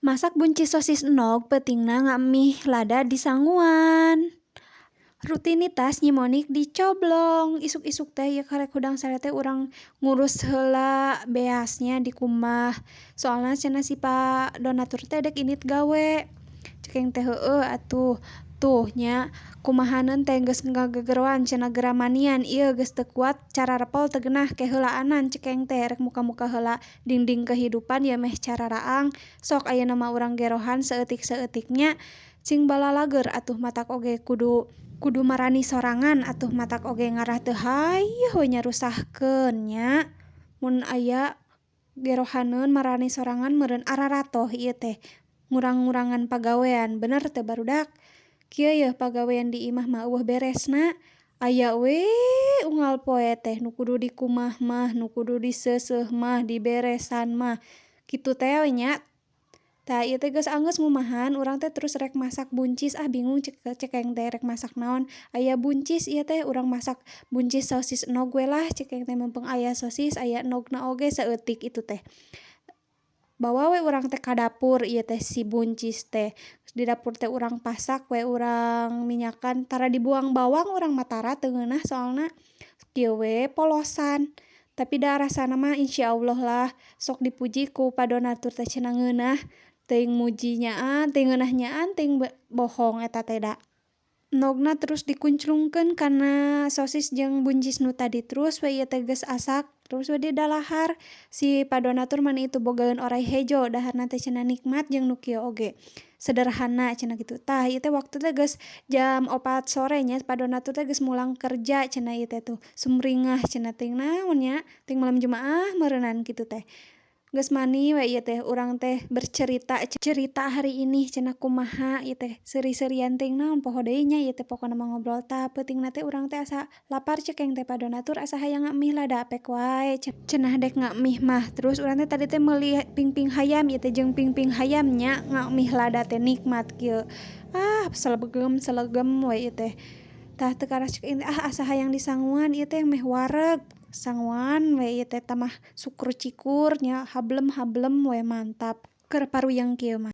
Masak buncis sosis endog peutingna ngamih lada disanguan. Rutinitas Nyi Monik dicoblong. Isuk-isuk teh ieu karek hudang sare teh urang ngurus heula beasnya dikumbah, soalna cenah si pak donatur teh dek indit gawe. Cek aing teh heueuh atuh. Tuh nya kumahaneun teh geus ngagegeroan cenah geramanian ieu geus teu kuat cararepel teu genah ke heulaanan cek aing teh rek muka-muka heula dingding kehidupan ieu meh cararaang. Sok ayeuna mah urang gerohan saeutik-saeutik nya cing balalageur atuh matak oge kudu kudu marani sorangan atuh matak oge ngarah teu hayeuh we nyarusahkeun nya. Mun aya gerohaneun marani sorangan meureun araratoh ieu teh ngurang-ngurangan pagawean bener teu, barudak? Kieu yeuh pagawean di imah mah eueuh beresna aya we unggal poe teh nu kudu dikumbah mah, nu kudu diseuseuh mah, diberesan mah, kitu teh we nya. Tah ieu teh geus anggeus ngumbahan urang teh terus rek masak buncis ah bingung cek cek aing teh rek masak naon. Aya buncis ieu teh urang masak buncis sosis endog we lah cek aing teh mumpung aya sosis aya endogna oge saeutik itu teh. Bawa we urang teh ka dapur ieu teh si buncis teh. Di dapur teh urang pasak we urang minyakan tara dibuang bawang urang mah tara teu ngeunah soalna kieu we polosan. Tapi da rasana mah insyaallah lah sok dipuji ku pak donatur teh cenah ngeunah teuing muji nyaan teuing ngeunah nyaan teuing bohong eta teh da. Endogna terus dikunclungkeun kana sosis jeung buncis nu tadi terus we ieu teh geus asak terus we didalahar. Si pak donatur mani itu bogaeun oray hejo daharna teh cenah nikmat jeung nu kieu oge sederhana cenah kitu. Tah ieu teh waktu teh geus jam 4 sore nya pak donatur teh geus mulang kerja cenah ieu teh tuh sumringah cenah teuing naon nya teuing malam jumaah meureunan kitu teh. Geus mani we ieu teh urang teh bercerita cerita hari ini cenah kumaha ieu teh seuri-seurian teuing naon poho deui nya ieu teh pokona mah ngobrol. Tah peutingna teh urang teh asa lapar cek aing teh pak donatur asa hayang ngamih lada pek wae cenah dek ngamih mah. Terus urang teh tadi teh meuli pingping hayam ieu teh jeung pingping hayam nya ngamih lada teh nikmat kieu. Ah selegem selegem we ieu teh. Tah teu karas cek aing teh ah asa hayang disanguan ieu teh meh wareg. Sanguan we ieu teh tamah sukur cikur nya hablem hablem we mantap keur paruyeng kieu mah.